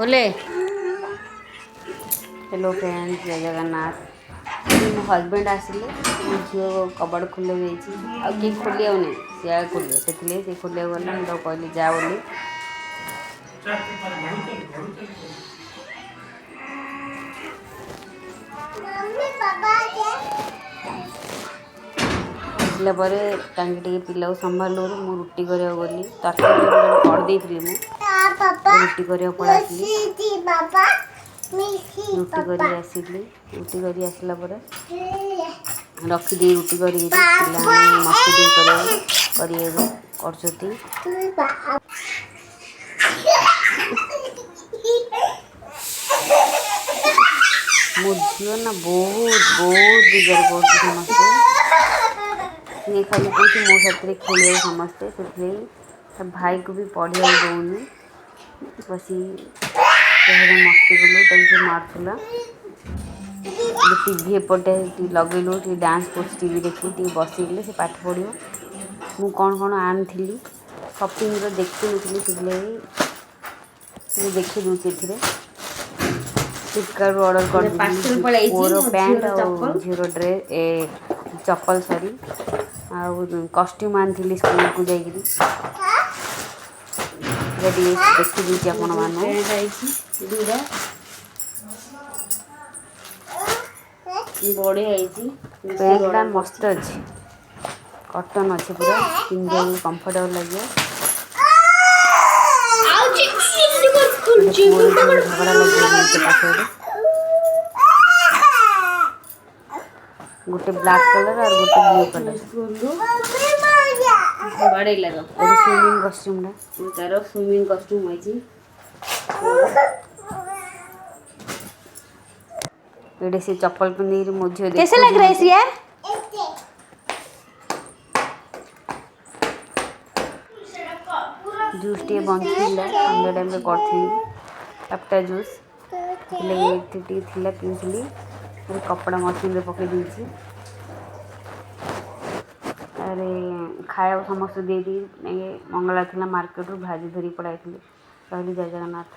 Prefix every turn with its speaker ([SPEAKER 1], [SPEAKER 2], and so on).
[SPEAKER 1] ଖୋଲେ। Hello friend, ଜୟ ଜଗନ୍ନାଥ। ମୋ husband ଆସିଲେ, ମୋ ଝିଅ କବାଟ ଖୋଲି ଯାଇଛି, ଆଉ କେହି ଖୋଲି ଆଉ ନାହିଁ, ସିଏ ଆଉ ଖୋଲିବ। ସେଥିଲାଗି ସେ ଖୋଲିବାକୁ ଗଲା, ମୁଁ ତାକୁ କହିଲି ଯା ବୋଲି। ଆସିଲା ପରେ ତାଙ୍କେ ଟିକେ ପିଲାକୁ ସମ୍ଭାଳିଲୁ। ମୁଁ ରୁଟି କରିବାକୁ ଗଲି, ତରକାରୀ କରିଦେଇଥିଲି। ମୁଁ ରୁଟି କରିବାକୁ ପଳେଇ ଆସିଲି। ରୁଟି କରି ଆସିଲି। ରୁଟି କରି ଆସିଲା ପରେ ରଖିଦେଇ ରୁଟି କରିକି ପିଲାମାନେ ମସ୍ତି ଟିକେ କରିବାକୁ କରୁଛନ୍ତି। ମୋ ଝିଅ ନା ବହୁତ ବହୁତ ବିଜାର କରୁଛି ସମସ୍ତେ। ସିଏ ଖାଲି କହୁଛି ମୋ ସାଥିରେ ଖେଳିବାକୁ ସମସ୍ତେ। ସେଥିଲାଗି ତା ଭାଇକୁ ବି ପଢ଼ିବାକୁ ଦେଉନି। ବସି ସେ ମସ୍ତି କଲୁ, ତାକୁ ସେ ମାରୁଥିଲା। ଟିଭି ଏପଟେ ଲଗେଇଲୁ, ଟିକେ ଡ୍ୟାନ୍ସ କରୁଛି ଟିଭି ଦେଖି। ଟିକେ ବସିଗଲେ ସେ ପାଠ ପଢ଼ିବ। ମୁଁ କ'ଣ କ'ଣ ଆଣିଥିଲି ସପିଂର ଦେଖିନଥିଲି, ସେଥିଲାଗି ଟିକେ ଦେଖି ଦେଉଛି। ଏଥିରେ ଫ୍ଲିପକାର୍ଟରୁ ଅର୍ଡ଼ର କରିଦେଇଥିଲି ପୁଅର ପ୍ୟାଣ୍ଟ ଆଉ ଝିଅର ଡ୍ରେସ୍, ଏ ଚପଲ, ସରି, ଆଉ କଷ୍ଟ୍ୟୁମ୍ ଆଣିଥିଲି ସ୍କୁଲକୁ ଯାଇକିରି। ଟିକେ ଦେଖିଦେଉଛି ଆପଣମାନଙ୍କୁ।
[SPEAKER 2] ଦୁଇଟା ବଢ଼ିଆ ହେଇଛି।
[SPEAKER 1] ପ୍ୟାଣ୍ଟଟା ମସ୍ତ ଅଛି, କଟନ୍ ଅଛି, ପୁରା ପିନ୍ଧିବାକୁ କମ୍ଫର୍ଟେବଲ୍ ଲାଗିବ। ପୁଅର ଝିଅର ଝଗଡ଼ା ଲାଗିଯାଇଛି ପାଖରେ। ଗୋଟେ ବ୍ଲାକ୍ କଲର୍ ଆଉ ଗୋଟେ ବ୍ଲୁ କଲର୍।
[SPEAKER 2] ସ୍କୁଲରୁ ବାଡ଼େଇଲା ତ।
[SPEAKER 1] ଏଇଟା ସୁଇମିଂ କଷ୍ଟ୍ୟୁମଟା।
[SPEAKER 2] ତାର ସୁଇମିଂ କଷ୍ଟ୍ୟୁମ୍ ହେଇଛି।
[SPEAKER 1] ଏଇଟା ସେ ଚପଲ ପିନ୍ଧିକିରି ମୋ ଝିଅ
[SPEAKER 2] कैसे लग रहा है
[SPEAKER 1] ଦେଖୁଛି।
[SPEAKER 2] सिया?
[SPEAKER 1] ଜୁସ୍ ଟିକେ ବଞ୍ଚିଥିଲା, ସନ୍ଧ୍ୟା ଟାଇମ୍ରେ କରିଥିଲି ଚାପ୍ଟା ଜୁସ୍, ସେଥିଲାଗି ଏଠି ଟିକେ ଥିଲା, ପିଉଥିଲି। କପଡ଼ା ମସିନ୍ରେ ପକାଇ ଦେଇଛି। ତାପରେ ଖାଇବାକୁ ସମସ୍ତେ ଦେଇଦେଇ, ମଙ୍ଗଳବାର ଥିଲା, ମାର୍କେଟରୁ ଭାଜି ଧରିକି ପଳାଇଥିଲି। ରହିଲି, ଜୟ ଜଗନ୍ନାଥ।